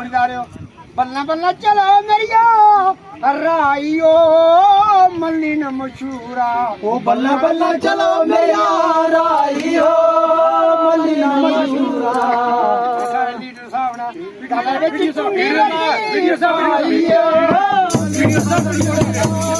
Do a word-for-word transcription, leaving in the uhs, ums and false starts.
बल्ला बल्ला चलो मेरिया राई ओ मल्ली न मशहूरा। ओ बल्ला बल्ला चलो मेरिया राई ओ मल्ली न मशहूरा। सारे लीडर साहब ना, वीडियो साहब, वीडियो साहब, वीडियो साहब।